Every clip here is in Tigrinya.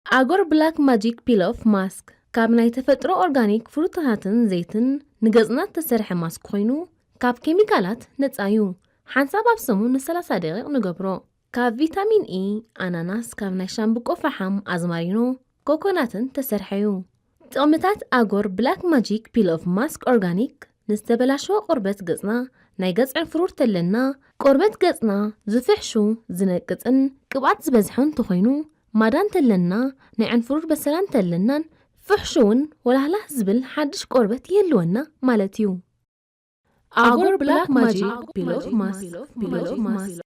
ኣጎር ብላክ ማጂክ ፒል ኦፍ ማስክ ካብ ናይ ተፈጥሮ ኦርጋኒክ ፍሩታታትን ዘይትን ንገጽና እተሰርሐ ማስክ ኮይኑ፣ ካብ ኬሚካላት ነጻ እዩ። ሓንሳብ ኣብ ሰሙን ንሰላሳ ደቂቕ ንገብሮ። ካብ ቪታሚን ኢ፣ ኣናናስ፣ ካብ ናይ ሻምብቆ ፈሓም፣ ኣዝማሪኖ፣ ኮኮናትን ተሰርሐ እዩ። ጥቕምታት ኣጎር ብላክ ማጂክ ፒል ኦፍ ማስክ ኦርጋኒክ ንዝተበላሸወ ቆርበት ገጽና፣ ናይ ገጽ ዕንፍሩር ተለና፣ ቆርበት ገጽና ዝፍሕሹ፣ ዝነቅጽን ቅብኣት ዝበዝሖ እንተኾይኑ፣ ማዳ እንተለና፣ ናይ ዕንፍሩር በሰላ እንተለናን ፍሕሹውን ወላህላህ ዝብል ሓድሽ ቆርበት ይህልወና ማለት እዩ። ኣጎር ብላክ ማጂክ ፒል ኦፍ ማስክ፣ ፒል ኦፍ ማስክ።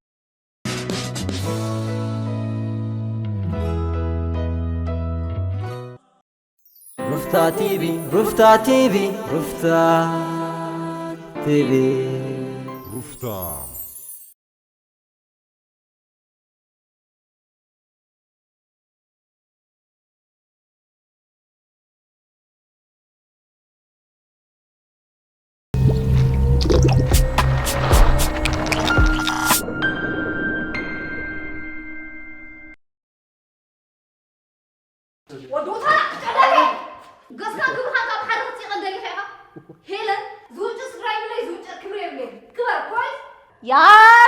ሩፍታ ቲቪ፣ ሩፍታ ቲቪ፣ ሩፍታ ቲቪ። ሩፍታ። ወዲ ኡታ፣ ቀዳዳይ! ገጽካን ግብርካን ካብ ሓደ ክትጽይቐን ደሊኻ ኢኻ። ሄለን፣ ዝውንጭር ስድራ የብለይ፣ ዝውንጨር ክብሪ የብለይ። ክበር፣ ኮይስ? ያ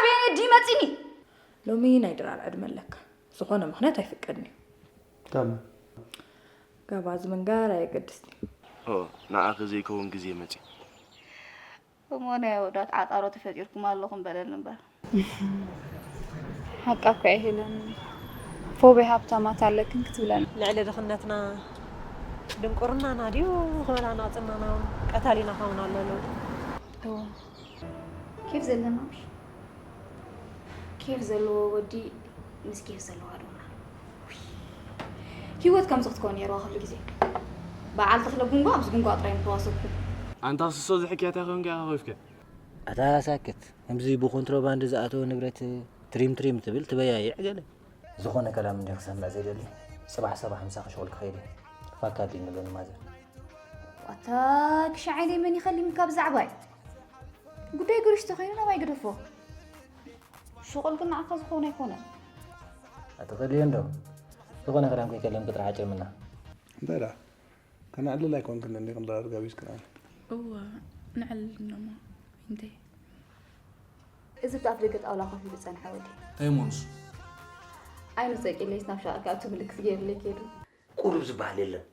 ቤኔዲ መጺኒ። ሎሚ ናይ ድራር ዕድመ ኣለካ። ዝኾነ ምኽንያት ኣይፍቀድን እዩ። ካብ? ካብ ኣዚ ምንጋር ኣየገድስን እዩ። ኦ፣ ንዓኺ ዘይከውን ግዜ መጺ። እሞ ናይ ኣወዳት ዓጣሮ ተፈጢርኩም ኣለኹም በለኒ እምበር። ሓቃ እኮ እያ ሄለን። ፎቤ ሃብታማት ኣለክን ክትብለና። ልዕሊ ድኽነትና ድንቁርናና ድዩ ክበላ ናጽናና እውን ቀታሊና ኸውን ኣሎ ሎሚ። እወ። ኬፍ ዘለና ምሽ? ኬፍ ዘለዎ ወዲ ምስ ኬፍ ዘለዋ ዶና። ህይወት ከምዚ ክትከውን ነይርዋ ኩሉ ግዜ። በዓል ተኽለ ጉንጓ ምስ ጉንጓ ጥራይ ምተዋሰብኩ። ኣንታ ስሶ ዝሕክያ እንታይ ኮንካ ኢኻ ኮፍከ? ኣታ ሳክት፣ ከምዚ ብኮንትሮባንድ ዝኣተወ ንብረት ትሪም ትሪም ትብል ትበያይዕ ገለ። ዝኾነ ከላም እንድየ ክሰምዕ ዘይደሊ። ጽባሕ ሰባ ሓምሳ ክሸቁል ክኸይድ እየ። ፋካ ኣቢል ንብለኒ ማዘር። ኣታ ክሻ ዓይነይ መን ይኸሊም ካብ ዛዕባይ? ጉዳይ ግርሽ ተኾይኑ ናባይ ግደፎ። ሽቁል ግን ንዓኻ ዝኸውን ኣይኮነን። ኣትኸልዮ እንዶ። ዝኾነ ከላም ከይከለም ቅጥሪ ሓጭር ምና። እንታይ ደኣ? ከነዕልል ኣይኮንክን እንዲ ክንደራር ጋቢዝክን ኣነ። እወ፣ ንዕልል እኖሞ፣ እንዴ። እዚ ብቲ ኣፍ ደገ ጣውላ ኮፍ ኢሉ ዝጸንሐ ወዲ። እንታይ እሞ ንሱ? ዓይኑ ጸቂለይስ ናብ ሻቕካ ኣብቲ ምልክት ገይሩለይ ከይዱ። ቁሩብ ዝበሃል የለን።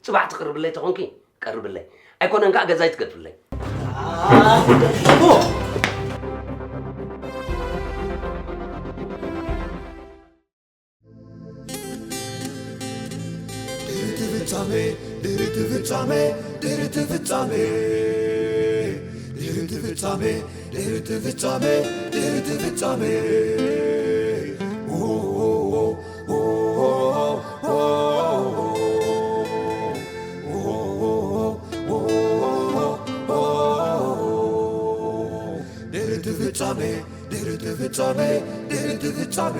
ጽባሕ ትቕርብለይ ተኾንኪ፣ ቀርብለይ። ኣይኮነን ከኣ ገዛይ ትገድፍለይ። ድሕሪ እቲ ፍጻመ፣ ድሕሪ እቲ ፍጻመ፣ ድሕሪ እቲ ፍጻመ፣ ድሕሪ እቲ ፍጻመ፣ ድሕሪ እቲ ፍጻመ፣ ድሕሪ እቲ ፍጻመ። ድሕሪ እቲ ፍጻመ፣ ድሕሪ እቲ ፍጻመ፣ ድሕሪ እቲ ፍጻመ።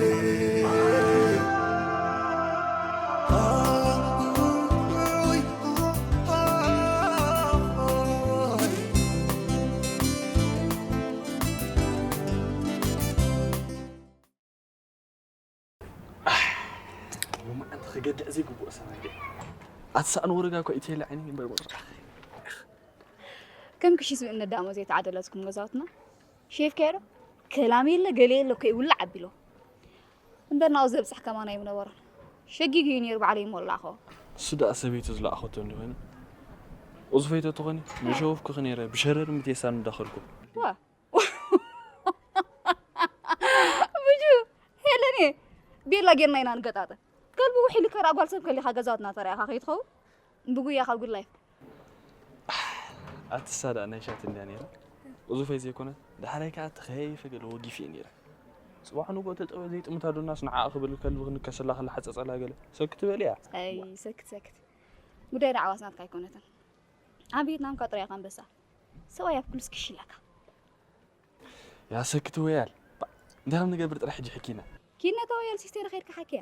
ሎማዓንቲ ክገድዕ ዘይግብኦ ሰብኣይ ድየ? ኣትሳእን ወረጋ እኮ ኢተይለ ዓይኒ እምበር ወረጋ። ከም ክሺ ዝብኢ እነዳእሞ ዘይተዓደለትኩም ገዛውትና። ሼፍካዮ ዶ? ከላም የለ፣ ገለ የለ እኮ ይውላዕ ኣቢሎ። እምበር ናብኡ ዘብጽሕ ከማን ኣይምነበሮን። ሸጊጉ እዩ ነይሩ ባዕለይ እሞ ዝለኣኾ። እሱ ደኣ ሰበይቱ ዝለኣኾቶ እንዲኾይኑ። ኡዝፈይቶ ተኾኒ፣ ምሸወፍኩኺ ነይረ፣ ብሸረር ምትየሳን እንዳኸድኩ። ዋ። ብጁ፣ ሄለኔ፣ ቤላ ጌርና ኢና ንገጣጠም። ከልቢ ውሒሉ ከራ ጓል ሰብ ከሊኻ ገዛውትና ተራኢኻ ከይትኸውን። ብጉያ ካብ ጉድ ላይፍ። ኣትሳ ደኣ ናይ ሻት እንድያ ነይራ። ኡዙፈይ ዘይኮነ፣ ዳሕራይ ከኣ ተኸያይፈ ገለ ወጊፈ እየ ነይረ። ጽባሕ ንግሆ ተጠውየ ዘይጥምታ ዶናስ ንዓኣ ክብል ከልቢ ክንከሰላ ከላ ሓጸጸላ ገለ። ሰክት በልያ። ኣይ፣ ሰክት፣ ሰክት። ጉዳይ ደዓዋስ ናትካ ኣይኮነትን። ኣብ ቪየትናም ካብ ጥራይ ኢኻ ኣንበሳ። ሰብኣይ ኣብ ኩሉስ ክሽ ኢላካ። ያ ሰክት ወያል። ባ-፣ እንታይ ከም ንገብር ጥራሕ ሕጂ ሕኪና። ኪድና ተወያል ሲስተር ከይድካ ሓኪያ።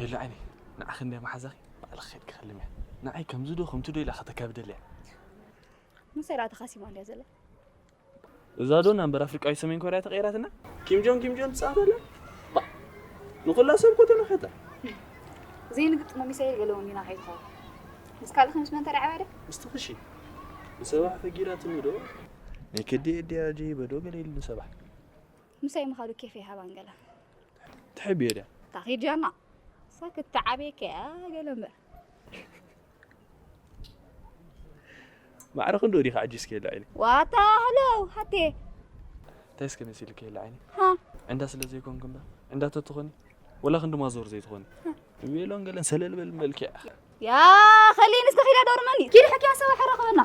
ሄሎ ዓይኒ፣ ንዓኺ እንድያ መሓዛኺ፣ ባዕልኺ ከይድኪ ከልምያ። ንዓይ ከምዚ ዶ ከምቲ ዶ ኢላ ከተካብደለያ። ምሳይ ደኣ ተኻሲማ እንድያ ዘላ። እዛ ዶ ናምበር ኣፍሪቃዊ ሰሜን ኮርያ ተቐይራትና? ኪም ጆን ኪም ጆን ትጻወት ኣላ? ባ-፣ ንኹላ ሰብ እኮ ተነኸታ። እዚ ዘይንግጥሞ ሚሳኤል ገለ እውን ዲና ከይትኸውን። ምስ ካልእ ምስ መን ተራዒባ ድያ? ምስቲ ክሺ። ንሰባሕ ፈጊራትኒ ዶ? ናይ ከዲ ኤድያ ጀይበ ዶ ገለ ኢሉ ንሰባሕ። ምሳይ ምኻዱ ኬፍ ይሃባን ገለ። ትሕብዮ ድያ? ታኺድ ጃና። እሳ ክትዓብየካ እያ ገለ እምበር። ማዕረ ክንዶ ዲኻ ዓጂዝኪ የለ ዓይኒ? ዋታ፣ ሃሎ፣ ሃቴ። እንታይ እስከ መሲልኪ የለ ዓይኒ? ሃ? ዕንዳ ስለ ዘይኮንክ እምበር፣ ዕንዳ ተትኾኒ፣ ወላ ክንዲ ማዞር ዘይትኾኒ። ሜሎን ገለን ሰለል በል መልክዕ። ያ፣ ኸሊኒ እስከ ኺዳ ዶርመኒ። ኪዲ ሕክያ ሰባ ሕረኽበና።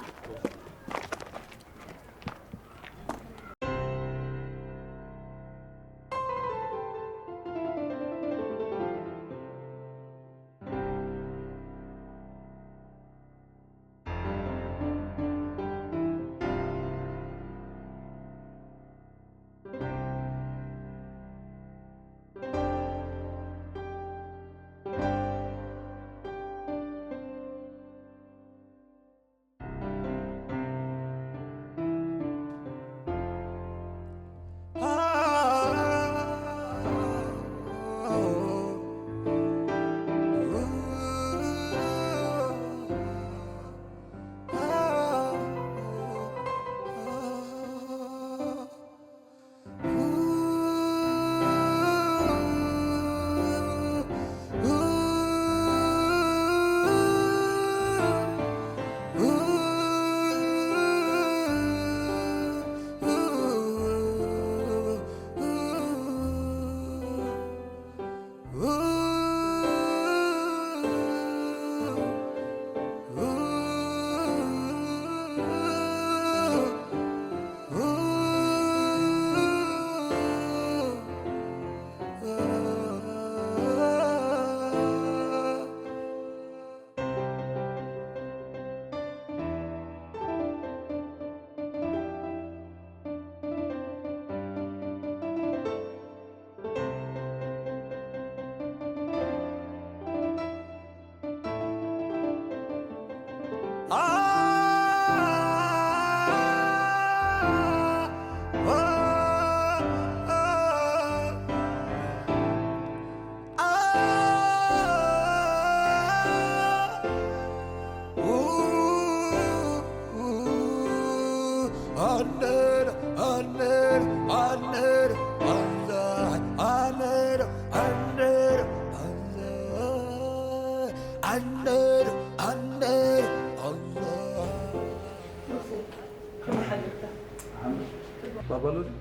ባባ ኣሎ ድዩ?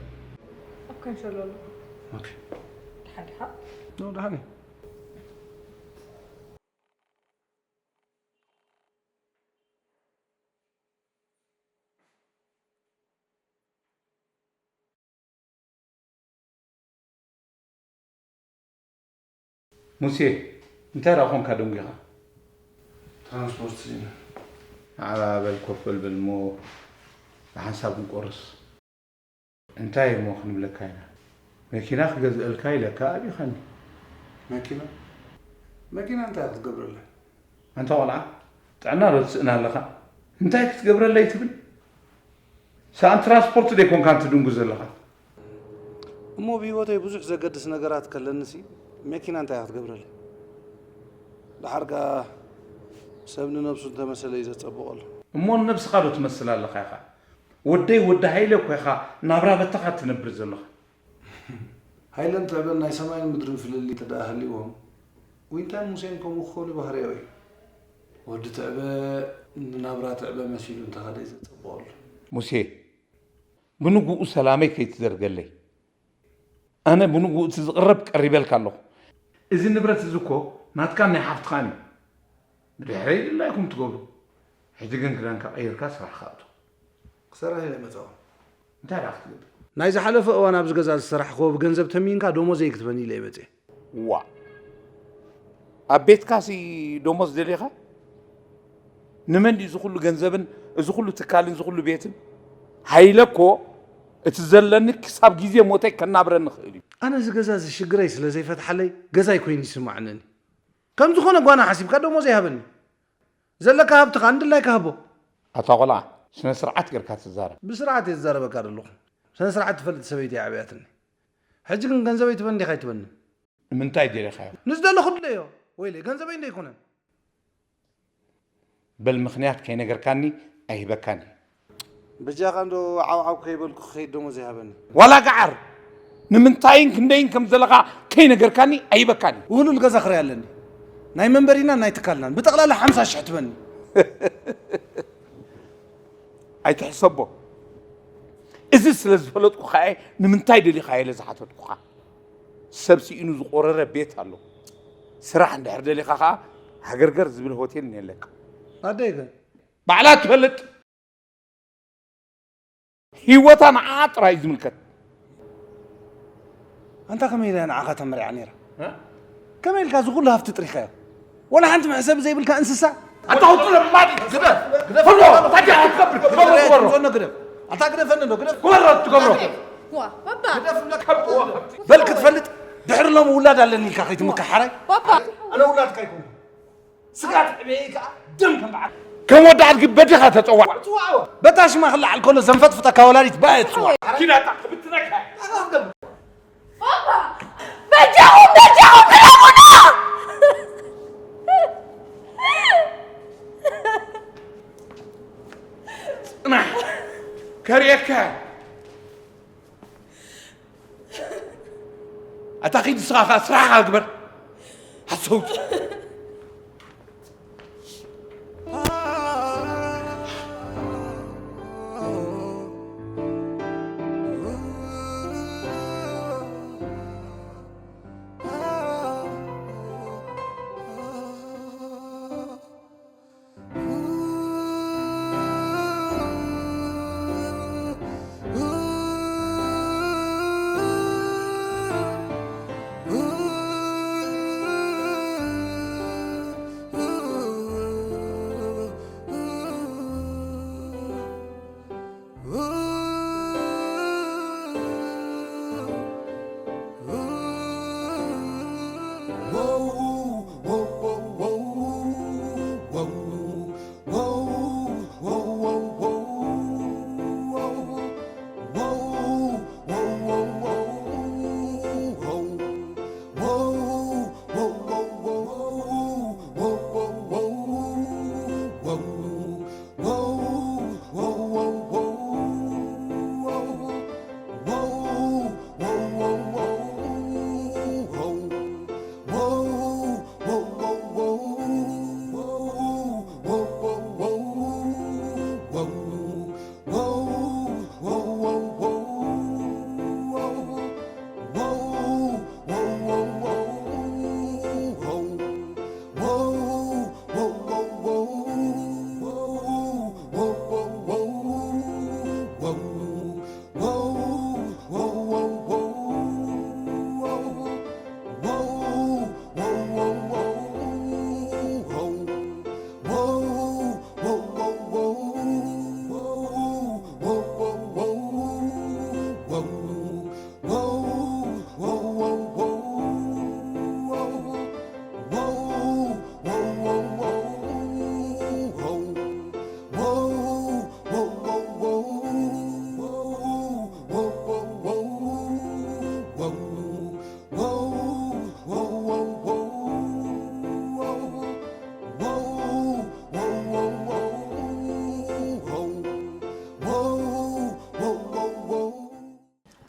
ኣብ ካንሸሎ ኣሎ። ኦኬ። ደሓን ዲኻ? ኖ፣ ደሓን እየ። ሙሴ፣ እንታይ ደኣ ኾንካ ደንጒኻ? ትራንስፖርት ስኢነ። ዓባ በል ኮፍ በል በል እሞ ብሓንሳብ ክንቆርስ። እንታይ እሞ ክንብለካ ኢና? መኪና ክገዝአልካ ኢለካ ኣቢኻኒ። መኪና? መኪና እንታይ ክትገብረለይ? ኣንታ ቆልዓ፣ ጥዕና ዶ ትስእን ኣለኻ? እንታይ ክትገብረለይ ትብል? ሰኣን ትራንስፖርት ዶ ኣይኮንካን ትድንጉ ዘለኻ? እሞ ብህይወተይ ብዙሕ ዘገድስ ነገራት ከለንሲ መኪና እንታይ እያ ክትገብረለይ? ደሓር ከኣ ሰብ ንነብሱ እንተመሰለ እዩ ዘጸብቐሉ። እሞ ንነብስኻ ዶ ትመስል ኣለኻ ኢኻ? ወደይ ወዲ ሃይለ እኮ ኢኻ ናብራ በተኻ ትነብር ዘለኻ። ሃይለን ትዕበን ናይ ሰማይን ምድርን ፍልልይ እንተ ደኣ ሃልይዎም፣ ዊንታን ሙሴን ከምኡ ክኾኑ ባህርያዊ እዩ። ወዲ ትዕበ ንናብራ ትዕበ መሲሉ እንተኸደ እዩ ዘጸብቐሉ። ሙሴ፣ ብንግኡ ሰላመይ ከይትዘርገለይ። ኣነ ብንግኡ እቲ ዝቕረብ ቀሪበልካ ኣለኹ። እዚ ንብረት እዚ እኮ ናትካን ናይ ሓፍትኻን እዩ። ብድሕረይ ድላይኩም ትገብሩ። ሕጂ ግን ክዳንካ ቀይርካ ስራሕካ ኣቱ። ክሰርሕ ኢለ መጻኹ። እንታይ ደኣ ክትገብር? ናይ ዝሓለፈ እዋን ኣብዚ ገዛ ዝሰራሕክዎ ብገንዘብ ተሚንካ ደሞዘይ ክትበኒ ኢለ እየ መጽየ። ዋ! ኣብ ቤትካሲ ደሞዝ ደሊኻ? ንመን ድዩ እዚ ኩሉ ገንዘብን እዚ ኩሉ ትካልን እዚ ኩሉ ቤትን? ሃይለ እኮ እቲ ዘለኒ ክሳብ ግዜ ሞተይ ከናብረኒ ይኽእል እዩ። ኣነ እዚ ገዛ እዚ ሽግረይ ስለ ዘይፈትሓለይ ገዛይ ኮይኑ ይስማዓንን እዩ። ከም ዝኾነ ጓና ሓሲብካ ደሞዘይ ሃበኒ። ዘለካ ሃብትኻ ንድላይካ ሃቦ። ኣታ ቆልዓ፣ ስነ ስርዓት ጌርካ ትዛረብ። ብስርዓት እየ ዝዛረበካ ዘለኹ። ስነ ስርዓት ትፈልጥ ሰበይቲ እያ ዓብያትኒ። ሕጂ ግን ገንዘበይ ትበኒ ዲኻ ኣይትበንን? ንምንታይ ደሊኻዮ? ንዝደለኹ ድለዮ። ወይለ ገንዘበይ እንደ ኣይኮነን። በል ምኽንያት ከይነገርካኒ ኣይህበካን እዩ። በጃኻ እንዶ ዓውዓው ከይበልኩ ክኸይድ ደሞዝ ይሃበኒ። ዋላ ገዓር ንምንታይን ክንደይን ከም ዘለኻ ከይነገርካኒ ኣይህበካን እዩ። ውህሉል ገዛ ክራይ ኣለኒ። ናይ መንበሪናን ናይ ትካልናን ብጠቕላላ ሓምሳ ሽሕ ትበኒ። ኣይትሕሰቦ። እዚ ስለ ዝፈለጥኩኻ እየ ንምንታይ ደሊኻዮ ኢለ ዝሓተትኩኻ። ሰብ ስኢኑ ዝቆረረ ቤት ኣሎ። ስራሕ እንድሕር ደሊኻ ኸዓ ሃገርገር ዝብል ሆቴል እኒሀለካ። ኣደይ ከ? ባዕላ ትፈልጥ። ህይወታ ንዓኣ ጥራይ እዩ ዝምልከት። ኣንታ ከመይ ኢላ ንዓኻ ተመሪዓ ነይራ? ከመይ ኢልካ እዚ ኩሉ ሃፍቲ ጥሪኻዮ? ወላ ሓንቲ መሕሰቢ ዘይብልካ እንስሳ? ኣታ ውጡ ለማዲ ግደፍ ግደፍ ታዲያ ክትገብር ክትገብር ግበሮ። ዞኖ ግደፍ ኣታ ግደፈኒ ዶ ግደፍ። ግበሮ ትገብሮ። ዋ ባባ ግደፍ እምለካ። በል ክትፈልጥ ድሕሪ ሎም ውላድ ኣለኒ ኢልካ ከይትምካ ሓራይ። ባባ ኣነ ውላድካ ኣይኮንኩ ስጋት ዕበየይ ከኣ ደም ከም በዓል ከም ወዲ ኣድጊ በዲኻ ተጸዋዕ። ጽዋዕ በታ ሽማ ክለዓል ከሎ ዘንፈጥፍጠካ ወላዲት ባየ ትጽዋዕ። ኪዳታ ክብትነካ። በጃኹም በጃኹም ድረፉና። ጽናሕ ከርእየካ። ኣታ ኺድ ንስኻ ኸዓ ስራሕኻ ግበር። ሓሰውቲ።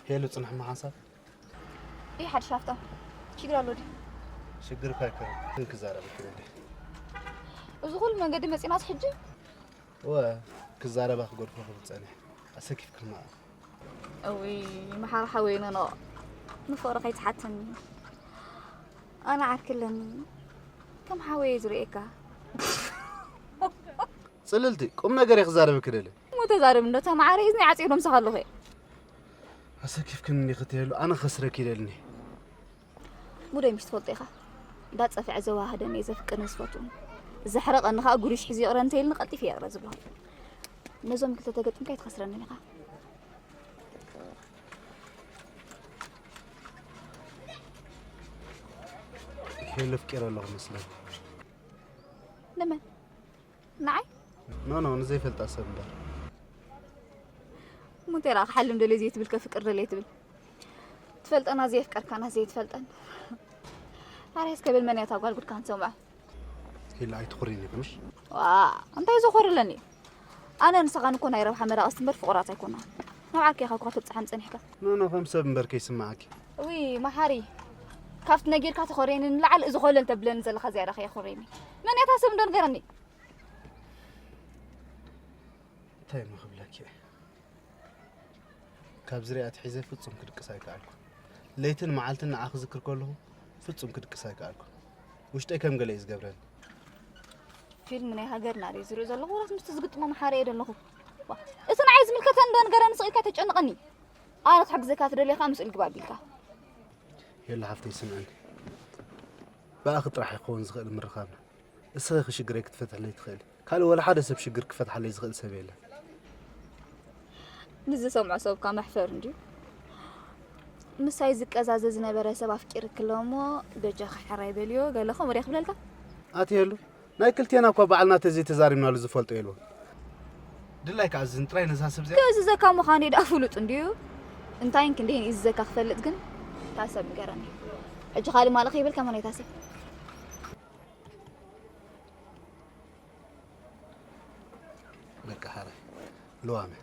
ሄሉ ጽንሕማ ሓንሳብ። ይሓድሽ ሃፍታም፣ ሽግር ኣሎ ድዩ? ሽግር እኳ ኣይኮነን፣ ግን ክዛረበኪ ደሊ። እዚ ኩሉ መንገዲ መጺናስ ሕጂ? እወ፣ ክዛረባ ክገድፎ ክብል ጸኒሐ። ኣሰኪፍክን መዓት። እውይ፣ መሓሪ ሓወይ፣ ኖኖ፣ ንፍቕሪ ከይትሓተኒ። ኣነ ዓርኪ ኣለኒ። ከም ሓወይ እየ ዝርእየካ። ጽልልቲ፣ ቁም ነገር እየ ክዛረበኪ ደሊ። እሞ ተዛረብ እንዶ፣ እታ መዓረይ እዝኒ ዓጽየ ዶምሰኻ ኣለኹ እየ። ኣሰኪፍክኒ እንዲኺ ትሄሉ፣ ኣነ ክኸስረኪ ይደልኒ። ሙደይ ምሽ ትፈልጦ ኢኻ። እንዳጸፍዐ ዘዋህደኒ እየ ዘፍቅርን ዝፈትውን። ዘሕረቐኒ ኸኣ ጉሪሽ ሒዙ ይቕረ እንተኢልኒ ቀልጢፈ እየ ይቕረ ዝብሎ። ነዞም ክልተ ተገጢምካ ኣይትኸስረንን ኢኻ። ሄሉ ኣፍቂረ ኣለኹ መስለኒ። ንመን? ንዓይ? ኖ ኖ፣ ንዘይፈልጣ ሰብ እምበር። እሞ እንታይ ደኣ ክሓልም ደልየ ዘይትብል ከፍቅር ደልየ ትብል? ትፈልጠና ዘየፍቀርካና ዘይትፈልጠን። ኣረ እስከ በል መን እያ እታ ጓል ጉድካ ንሰምዖ። ሄላ ኣይትኹሪኒ ኢኺ ምሽ? ዋ እንታይ ዘኾርለኒ? ኣነ ንስኻን እኮ ናይ ረብሓ መዳቕስቲ እምበር ፍቑራት ኣይኮና። ናብ ዓርከይ ኢኻ እኳ ትብጽሓኒ ጸኒሕካ። ኖ ኖ ከም ሰብ እምበር ከይስምዓኪ። እዊ መሓሪ ካብቲ ነጊርካ ተኾርየኒ ንላዕሊ እዚ ኮለል ተብለኒ ዘለኻ ዝያዳ ከየኹርየኒ። መን እያ እታ ሰብ እንዶ ንገረኒ? እንታይ እሞ ክብለኪ እየ? ካብ ዝሪኣ ኣትሒዘ ፍጹም ክድቅስ ኣይከኣልኩን። ለይትን መዓልትን ንዓ ክዝክር ከለኹ ፍጹም ክድቅስ ኣይከኣልኩን። ውሽጠይ ከም ገለ እዩ ዝገብረኒ። ፊልም ናይ ሃገርና ድዩ ዝርኢ ዘለኹ ወላስ ምስቲ ዝግጥሞ መሓሪ እየ ዘለኹ? ዋ፣ እቲ ንዓይ ዝምልከተኒ ዶ ንገረኒ ስቕ ኢልካ ተጨንቐኒ? ኣነ ክሕግዘካ ትደልዮ ከዓ ምስኡ ኢል ግባ ኣቢልካ። የለ ሓፍተይ ስምዕኒ። ብኣኺ ጥራሕ ይኸውን ዝኽእል ምርኻብና። እስኺ ኢኺ ሽግረይ ክትፈትሕለይ ትኽእሊ። ካልእ ወላ ሓደ ሰብ ሽግር ክፈትሓለይ ዝኽእል ሰብ የለን። ንዝሰምዖ ሰብ እኳ መሕፈሪ እንድዩ። ምሳይ ዝቀዛዘ ዝነበረ ሰብ ኣፍቂርኪ ኣሎ እሞ በጃኺ ሕራይ በልዮ ገለ ከምኡ ድየ ክብለልካ? ኣትየሉ። ናይ ክልቴና እኳ ባዕልና ተዘይተዛሪብናሉ ዝፈልጦ የልቦን። ድላይካ ኣዝን ጥራይ ነዛ ሰብ እዚኣ። ክእዝዘካ ምዃነይ ደኣ ፍሉጥ እንድዩ። እንታይን ክንደይን ይእዝዘካ ክፈልጥ ግን እታ ሰብ ንገረኒ። ሕጂ ካልእ ማልእ ከይበልካ መን እያ እታ ሰብ? በቃ ሓራይ ልዋም እያ።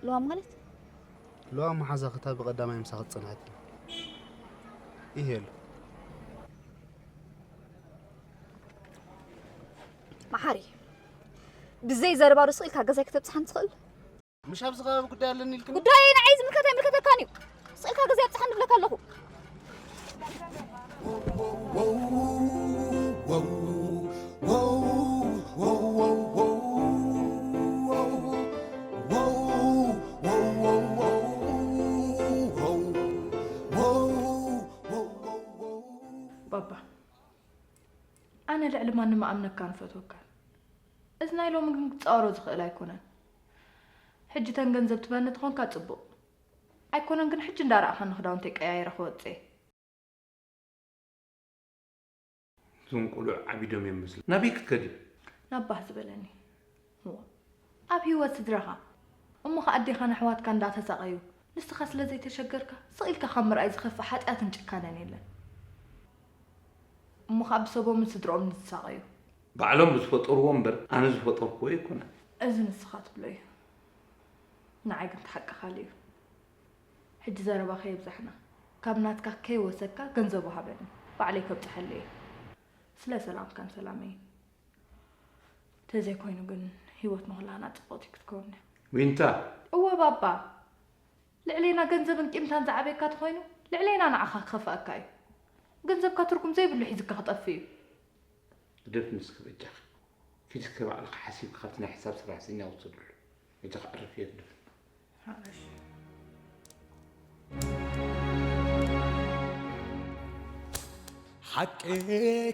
ልዋም ማለት? ልዋም መሓዛኺ እታ ብቐዳማይ ምሳኺ ዝጸንሐት እያ። ይሄሉ። መሓሪ፣ ብዘይ ዘረባ ዶ ስቕ ኢልካ ገዛይ ከተብጽሓኒ ትኽእል? ምሽ ኣብዚ ከባቢ ጉዳይ ኣለኒ ኢልክኒ? ጉዳይ ንዓይ ዝምልከት ኣይምልከተካን እዩ። ስቕ ኢልካ ገዛይ ኣብጽሓኒ እብለካ ኣለኹ። ባባ፣ ኣነ ልዕሊ ማንም ኣምነካን ፈትወካን። እዚ ናይ ሎሚ ግን ክጻወሮ ዝኽእል ኣይኮነን። ሕጂ ተን ገንዘብ ትበኒ ተኾንካ ጽቡቕ። ኣይኮነን ግን ሕጂ እንዳረኣኻኒ ክዳውንተይ ቀያይረ ክወጽእ እየ። እዞም ቆልዑ ዓቢዶም እዮም መስለኒ። ናበይ ክትከዲ? ናብ ባህ ዝበለኒ። እዋ፣ ኣብ ህይወት ስድራኻ እሞ ኸኣ ኣዴኻን ኣሕዋትካ እንዳተሳቐዩ ንስኻ ስለ ዘይተሸገርካ ስቕ ኢልካ ካብ ምርኣይ ዝኸፍእ ሓጢኣትን ጭካነን የለን። እሞ ኸኣ ብሰቦምን ስድርኦም ንዝሳቐዩ። ባዕሎም ብዝፈጠርዎ እምበር ኣነ ዝፈጠርክዎ ኣይኮነን። እዚ ንስኻ ትብሎ እዩ። ንዓይ ግን እቲ ሓቂ ካልእ እዩ። ሕጂ ዘረባ ከየብዛሕና ካብ ናትካ ከይወሰድካ ገንዘቡ ሃበኒ፣ ባዕለይ ከብጽሐሉ እየ። ስለ ሰላምካን ሰላመይን። ተዘይኮይኑ ግን ህይወት ንኹላህና ጽብቕቲ ክትከውን እያ። ዊንታ! እወ ባባ፣ ልዕሌና ገንዘብን ቂምታን ዝዓበየካ ተኾይኑ ልዕሌና ንዓኻ ክኸፍኣካ እዩ። ገንዘብካ ትርጉም ዘይብሉ ሒዝካ ክጠፍእ እዩ። ግደፍ ንስኺ በጃኺ። ኪድኪ ባዕልኺ ሓሲብኪ ካብቲ ናይ ሕሳብ ሰራሕተኛ ውሰድሉ። በጃኺ ዕረፊ የግድፍ። ሓቂ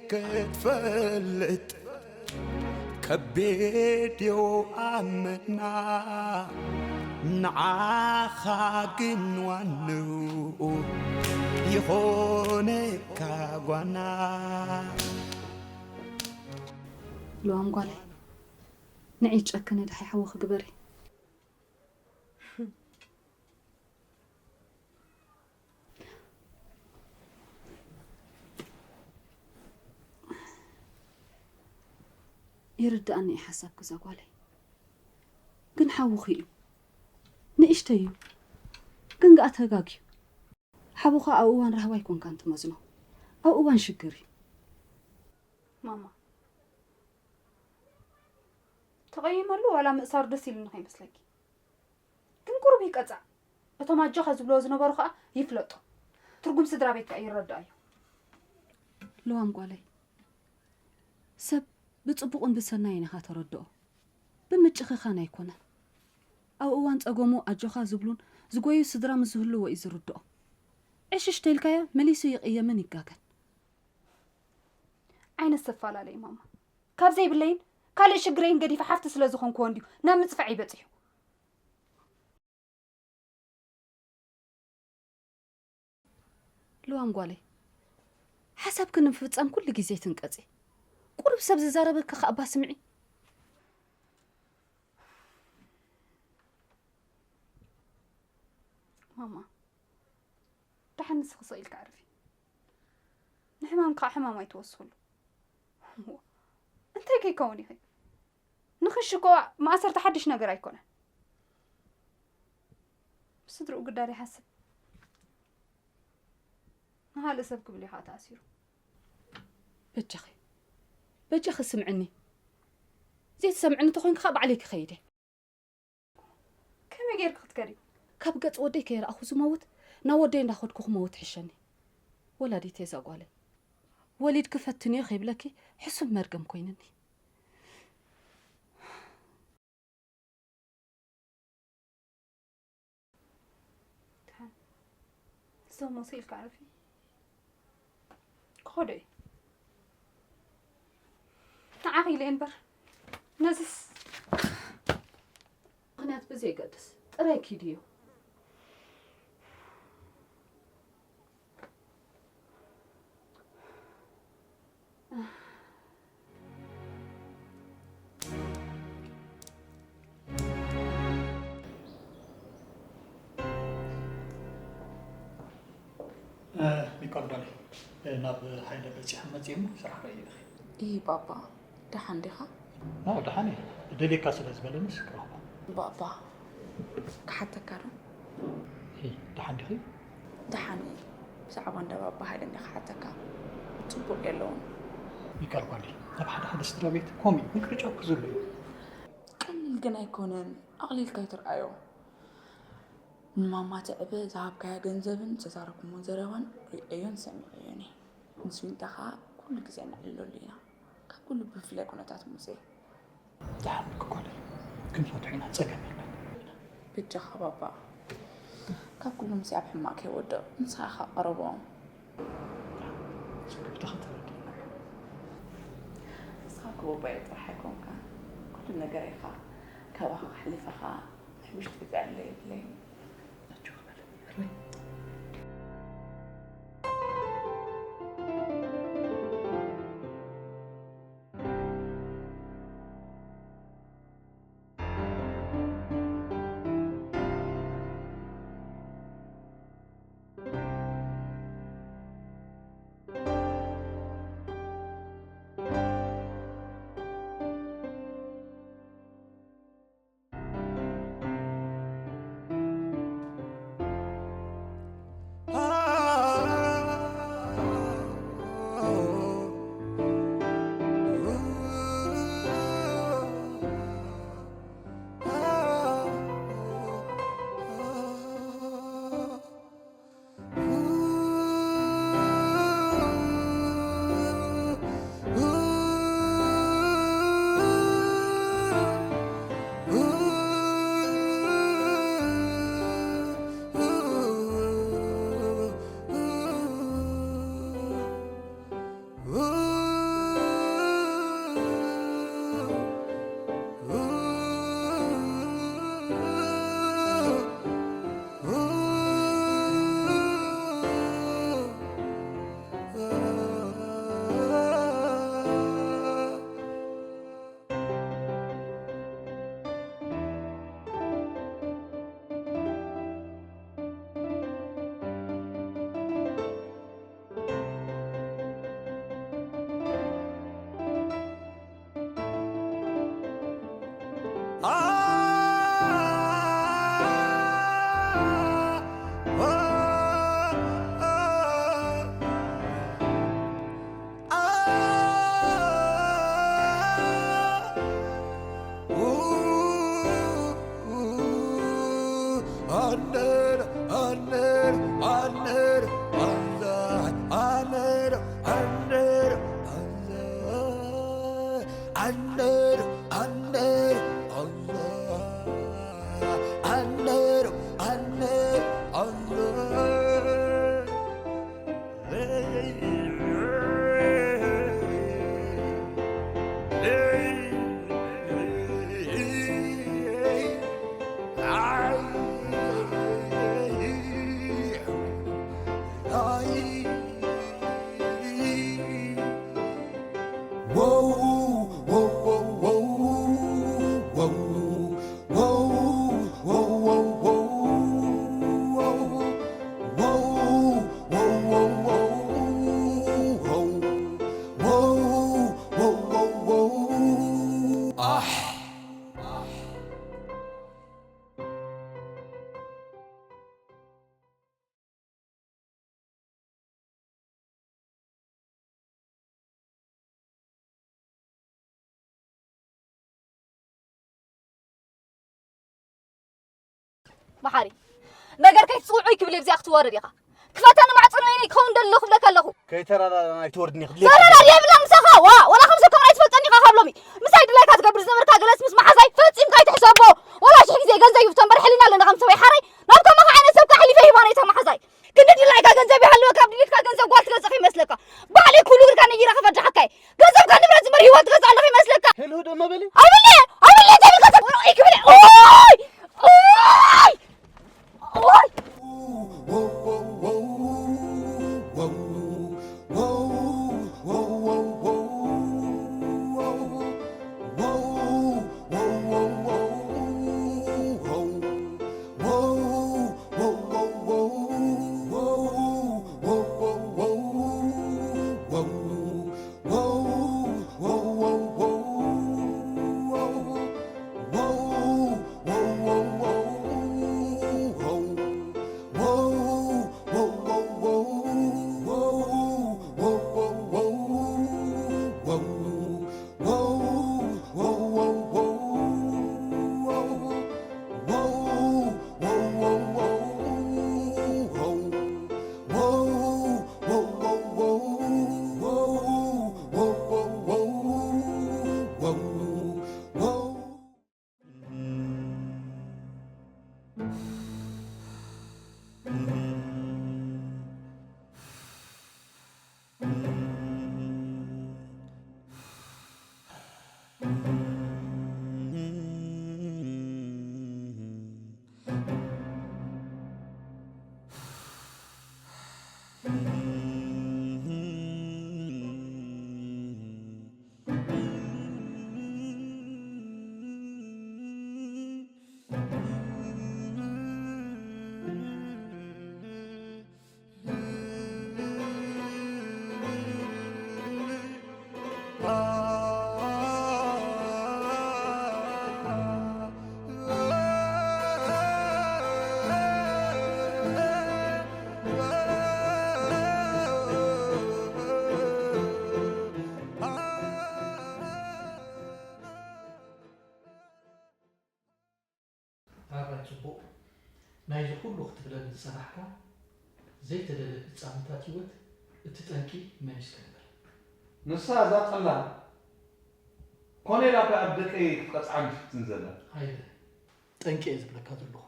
ክትፈልጥ ከቢድ ዮ ኣመና ንዓኻ ግን ዋንኡ ይኾነካ ጓና። ልዋም ጓለይ ንዒ ጨክኒ ድሓይ ሓወኺ ግበሪ። ይርድኣኒ እዩ ሓሳብኪ እዛ ጓለይ። ግን ሓውኺ እዩ። ንእሽተይ እዩ። ግን ገኣ ተጋግዩ። ሓውኻ ኣብ እዋን ራህዋ ኣይኮንካን ትመዝኖ። ኣብ እዋን ሽግር እዩ። ማማ፣ ተቐይመሉ ዋላ ምእሳር ደስ ኢሉኒ ከይመስለኪ። ግን ቁሩብ ይቀጻዕ። እቶም ኣጆኻ ዝብልዎ ዝነበሩ ኸኣ ይፍለጦ። ትርጉም ስድራ ቤት ከኣ ይረድኣዮ። ልዋም ጓለይ፣ ሰብ ብጽቡቕን ብሰናይን ኢኻ ተረድኦ። ብምጭኽኻን ኣይኮነን። ኣብ እዋን ጸገሙ ኣጆኻ ዝብሉን ዝጎዩ ስድራ ምስ ዝህልዎ እዩ ዝርድኦ። ዕሽሽ ተይልካዮ መሊሱ ይቕየምን ይጋገን። ዓይነት ሰፋላለይ ማማ። ካብ ዘይብለይን ካልእ ሽግረይን ገዲፈ ሓፍቲ ስለ ዝኾንክዎ እንድዩ ናብ ምጽፋዕ ይበጺሑ። ልዋም ጓለይ፣ ሓሳብኪ ንምፍጻም ኩሉ ግዜ ትንቀጺ። ቁሩብ ሰብ ዝዛረበኪ ከኣ እባ ስምዒ። ማማ፣ ደሓን ንስኺ ስቕ ኢልካ ዕረፊ። ንሕማም ከዓ ሕማም ኣይትወስኽሉ። እንታይ ከይከውን ኢኺ? ንኽሺ እኮ ማእሰርቲ ሓድሽ ነገር ኣይኮነን። ብስድርኡ ግዳድ ይሓስብ። ንኻልእ ሰብ ክብል እዩ ከዓ ተኣሲሩ። በጃኺ፣ በጃኺ ስምዕኒ። ዘይትሰምዕኒ ተኾይንኪ ከዓ ባዕለይ ክኸይድ እየ። ከመይ ጌርኪ ክትከዲ? ካብ ገጽ ወደይ ከይረኣኹ ዝመውት፣ ናብ ወደይ እንዳኸድኩ ክመውት ይሕሸኒ። ወላዲት እየ እዛ ጓለይ። ወሊድኪ ፈትንዮ ከይብለኪ ሕሱም መርገም ኮይንኒ። ደሓን። እዞም መሲልካ ዕረፊ። ክኸዶ እየ። ንዓኺ ኢለ እየ እምበር። ነዚስ ምኽንያት ብዘየገድስ ጥራይ ኪድዮ። እ፣ ሚካኤል ጓለይ፣ እ፣ ናብ ሃይለ በጺሐ መጺኤ እሞ ስራሕ ረኣዩ ኢኺ። እይ ባባ፣ ደሓን ዲኻ? ኖ፣ ደሓን እየ። ደልየካ ስለ ዝበለንስ ክረኽቦ። ባባ፣ ክሓተካ ዶ? እይ፣ ደሓን ዲኺ? ደሓን እየ። ብዛዕባ እንዳ ባባ ሃይለ እንዲየ ክሓተካ። ጽቡቕ የለውን። ሚካኤል ጓለይ፣ ኣብ ሓደ ሓደ ስድራ ቤት ከምኡ እዩ፣ ምቅርጫው ክዝሉ እዩ። ቀሊል ግን ኣይኮነን፣ ኣቕሊልካ ኣይትርኣዮ። ንማማ ትዕበ ዝሃብካያ ገንዘብን ዝተዛረብኩሞ ዘረባን ሪኤዮን ሰሚዐዮን እየ። ምስ ዊንታ ኸኣ ኩሉ ግዜ ነዕልለሉ ኢና። ካብ ኩሉ ብፍላይ ኩነታት ሙሴ። ደሓን እኮ ጓለይ፣ ክንፈትሖ ኢና፣ ጸገም የለን። በጃኻ ባባ፣ ካብ ኩሉ ሙሴ ኣብ ሕማቕ ከይወድቕ ንስኻ ኢኻ ቀረብኦም። ጸገም ተኸተለኒ። ንስኻ እኮ ባባይ ጥራሕ ኣይኮንካን፣ ኩሉ ነገር ኢኻ። ካባኻ ክሓልፍ ኢኻ። ውሽጢ ዘለ የብለይን። ኣጆኺ በሊ። መሓሪ፣ ነገር ከይትጽውዑ ይክብል፣ ኣብዚኣ ክትወርድ ኢኻ። ክፈተኒ ማዕጾ፣ ወይኒ ክኸውን ደሎ ክብለካ ኣለኹ። ከይተራዳዳና ኣይትወርድኒ፣ ክድልየካ ተራዳዲ የብላ ምሳኻ። ዋ፣ ወላ ከም ሰብ ከምራ ኣይትፈልጠኒ ኢኻ ካብ ሎሚ። ምሳይ ድላይካ ትገብር ዝነበርካ ገለስ ምስ መሓዛይ ፈጺምካ ኣይትሕሰቦ። ወላ ሽሕ ግዜ ገንዘብ ይብቶ እምበር ሕሊና ኣለኒ ከም ሰበይ ሓራይ። ናብ ከማኻ ዓይነት ሰብካ ኣሕሊፈ ሂባ ነይታ መሓዛይ። ክንዲ ድላይካ ገንዘብ ይሃልወካ፣ ኣብ ድሌትካ ገንዘብ ጓል ትገዝእ ከይመስለካ። ባዕለይ ኩሉ እግርካ ነይረ ከፈድሓካ እየ። ገንዘብካ ንብረት ዝመር ህይወት ትገዝእ ኣለኻ ይመስለካ። ሄሎ፣ ደማ በሊ። ኣብለ፣ ኣብለ፣ ተብልካ ተብሎ፣ ይክብለ። ኦይ! ኦይ! ኦይ! ኣራይ ጽቡቕ፣ ናይዚ ኩሉ ክትብለኒ ዝጸናሕካ ዘይተደልየ ፍጻመታት ህይወት እቲ ጠንቂ መን እዩ እስከ ንበል? ንሳ እዛ ጸላም ኮነ ኢላ እኮ ኣብ ደቀይ ክትቐጽዓኒ ትፍትን ዘላ። ሃይለ፣ ጠንቂ እየ ዝብለካ ዘለኹ።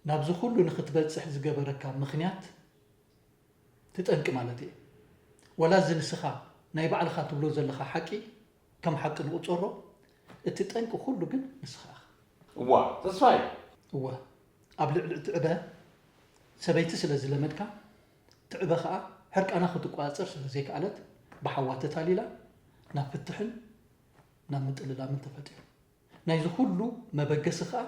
ናብዚ ኩሉ ንኽትበጽሕ ዝገበረካ ምኽንያት እቲ ጠንቂ ማለት እየ። ወላ እዚ ንስኻ ናይ ባዕልኻ ትብሎ ዘለኻ ሓቂ ከም ሓቂ ንቑጸሮ፣ እቲ ጠንቂ ኩሉ ግን ንስኻ ኢኻ። እዋ፣ ተስፋይ! እወ፣ ኣብ ልዕሊ እቲ ዕበ ሰበይቲ ስለ ዝለመድካ፣ እቲ ዕበ ኸኣ ሕርቃና ክትቆጻጸር ስለ ዘይከኣለት፣ ብሓዋ ተታሊላ ናብ ፍትሕን ናብ ምጥልላምን ተፈጢሩ። ናይዚ ኩሉ መበገሲ ኸኣ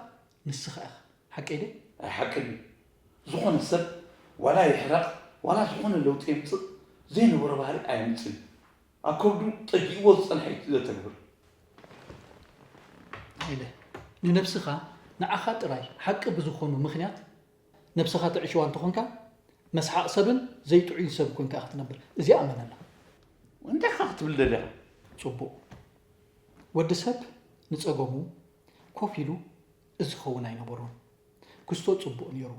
ንስኻ ኢኻ። ሓቀይ ድየ? ኣይ፣ ሓቂ ድዩ? ዝኾነ ሰብ ዋላ ይሕረቕ፣ ዋላ ዝኾነ ለውጢ የምጽእ፣ ዘይነበሮ ባህሪ ኣየምጽእን እዩ። ኣብ ከብዱ ጠጊእዎ ዝጸንሐ እዩ ዘተግብር። ኢለ። ንነብስኻ፣ ንዓኻ ጥራይ ሓቂ ብዝኾኑ ምኽንያት ነብስኻ ተዕሽዋ እንተኾንካ፣ መስሓቕ ሰብን ዘይጥዑይን ሰብ ኮንካ ኢኻ ትነብር። እዚኣ እመነላ። እንታይ ኢኻ ክትብል ደሊኻ? ጽቡቕ። ወዲ ሰብ ንጸገሙ ኮፍ ኢሉ እዚ ክኸውን ኣይነበሮን። ክስቶ ጽቡቕ ነይሩ፣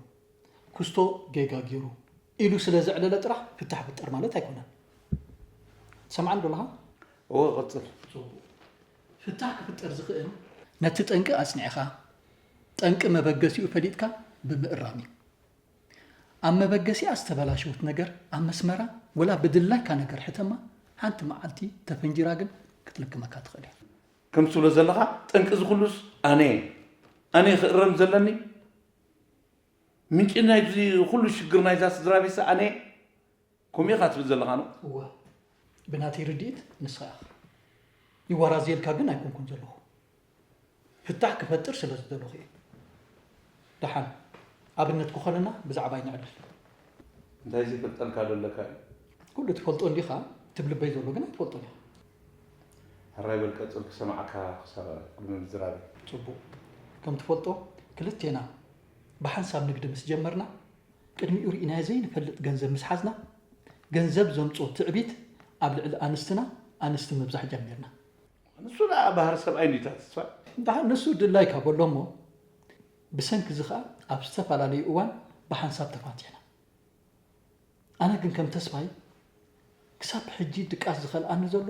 ክስቶ ጌጋ ገይሩ ኢሉ ስለ ዘዕለለ ጥራሕ ፍታሕ ፍጠር ማለት ኣይኮነን። ትሰምዓኒ ዶ ኣለኻ? እወ፣ ቀጽል። ጽቡቕ። ፍታሕ ክፍጠር ዝኽእል ነቲ ጠንቂ ኣጽኒዕኻ፣ ጠንቂ መበገሲኡ ፈሊጥካ ብምእራም እዩ። ኣብ መበገሲኣ ዝተበላሸወት ነገር ኣብ መስመራ ወላ ብድላይካ ነገር ሕተማ፣ ሓንቲ መዓልቲ ተፈንጂራ ግን ክትልክመካ ትኽእል እያ። ከም ትብሎ ዘለኻ ጠንቂ እዚ ኩሉስ ኣነ እየ። ኣነ እየ ክእረም ዘለኒ። ምንጪ ናይዚ ኩሉ ሽግር ናይዛ ስድራ ቤትስ ኣነ እየ። ከምኡ ኢኻ ትብል ዘለኻ ነው? እወ፣ ብናተይ ርድኢት ንስኻ ኢኻ። ይወራዘየልካ ግን ኣይኮንኩን ዘለኹ። ፍታሕ ክፈጥር ስለ ዝደለኹ እየ። ደሓን፣ ኣብነት ክኾነና ብዛዕባይ ንዕልል። እንታይ ዘይፈልጠልካ ዶ ኣለካ እዩ? ኩሉ ትፈልጦ እንዲኻ፣ ትብልበይ ዘሎ ግን ኣይትፈልጦን ኢኻ። ሕራይ በል ቀጽል ክሰምዓካ ክሳብ ቅድሚ ምዝራበይ። ጽቡቕ። ከም ትፈልጦ፣ ክልቴና ብሓንሳብ ንግዲ ምስ ጀመርና፣ ቅድሚኡ ርኢናዮ ዘይንፈልጥ ገንዘብ ምስ ሓዝና፣ ገንዘብ ዘምጽኦ ትዕቢት ኣብ ልዕሊ ኣንስትና፣ ኣንስቲ ምብዛሕ ጀሚርና። ንሱ ደኣ ባህሪ ሰብኣይ እንድዩ ተስፋ። ደሓን ንሱ ድላይካ በሎ እሞ፣ ብሰንኪ እዚ ኸኣ ኣብ ዝተፈላለዩ እዋን ብሓንሳብ ተፋቲሕና። ኣነ ግን ከም ተስፋይ ክሳብ ሕጂ ድቃስ ዝኸልኣኒ ዘሎ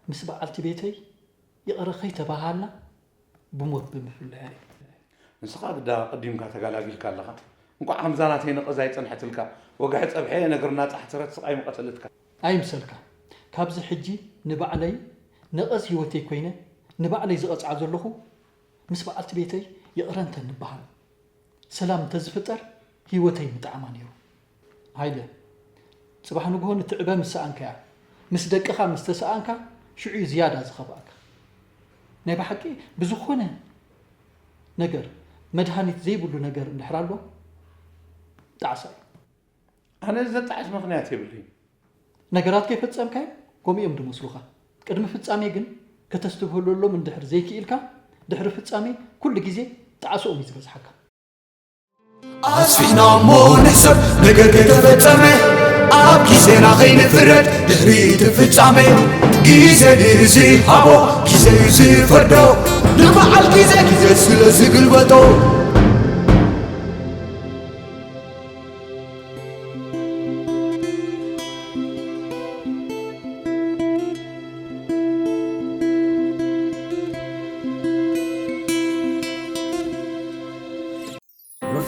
ምስ በዓልቲ ቤተይ ይቕረ ከይተባሃልና ብሞት ብምፍለያ እዩ። ንስኻ ግዳ ቀዲምካ ተጋላጊልካ ኣለኻ። እንቋዕ ከምዛ ናተይ ነቐዝ ኣይጸንሐትልካ። ወግሐ ጸብሐ ነግርና ጻሕትረት ስቓይ ምቐተለትካ። ኣይምሰልካ። ካብዚ ሕጂ ንባዕለይ ነቐዝ ህይወተይ ኮይነ ንባዕለይ ዝቐጽዓ ዘለኹ ምስ በዓልቲ ቤተይ ይቕረ እንተ ንበሃል ሰላም እንተዝፍጠር ህይወተይ ምጠዓማ ነይሩ። ሃይለ፣ ጽባሕ ንግሆ ንትዕበ ምስ ሰኣንካያ፣ ምስ ደቅኻ ምስ ተሰኣንካ ሽዑ እዩ ዝያዳ ዝኸፍኣካ። ናይ ብሓቂ ብዝኾነ ነገር መድሃኒት ዘይብሉ ነገር እንድሕር ኣሎ ጣዕሳ እዩ። ኣነ ዘጣዕስ ምኽንያት የብለይን። ነገራት ከይፈጸምካዮም ከምኡ እዮም ዝመስሉኻ። ቅድሚ ፍጻሜ ግን ከተስትብህለሎም እንድሕር ዘይክኢልካ ድሕሪ ፍጻሜ ኩሉ ግዜ ጣዕስኦም እዩ ዝበዝሓካ። ኣስፊሕና እሞ ንሕሰብ ነገር ከይተፈጸመ ኣብ ግዜና ከይንፍረድ ድሕሪ እቲ ፍጻሜ ግዜ ድዩ ዝሃቦ ግዜ እዩ ዝፈርዶ ንበዓል ግዜ ግዜ ስለ ዝግልበጦ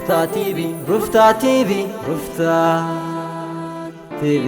ሩፍታ ቲቪ ሩፍታ ቲቪ ሩፍታ ቲቪ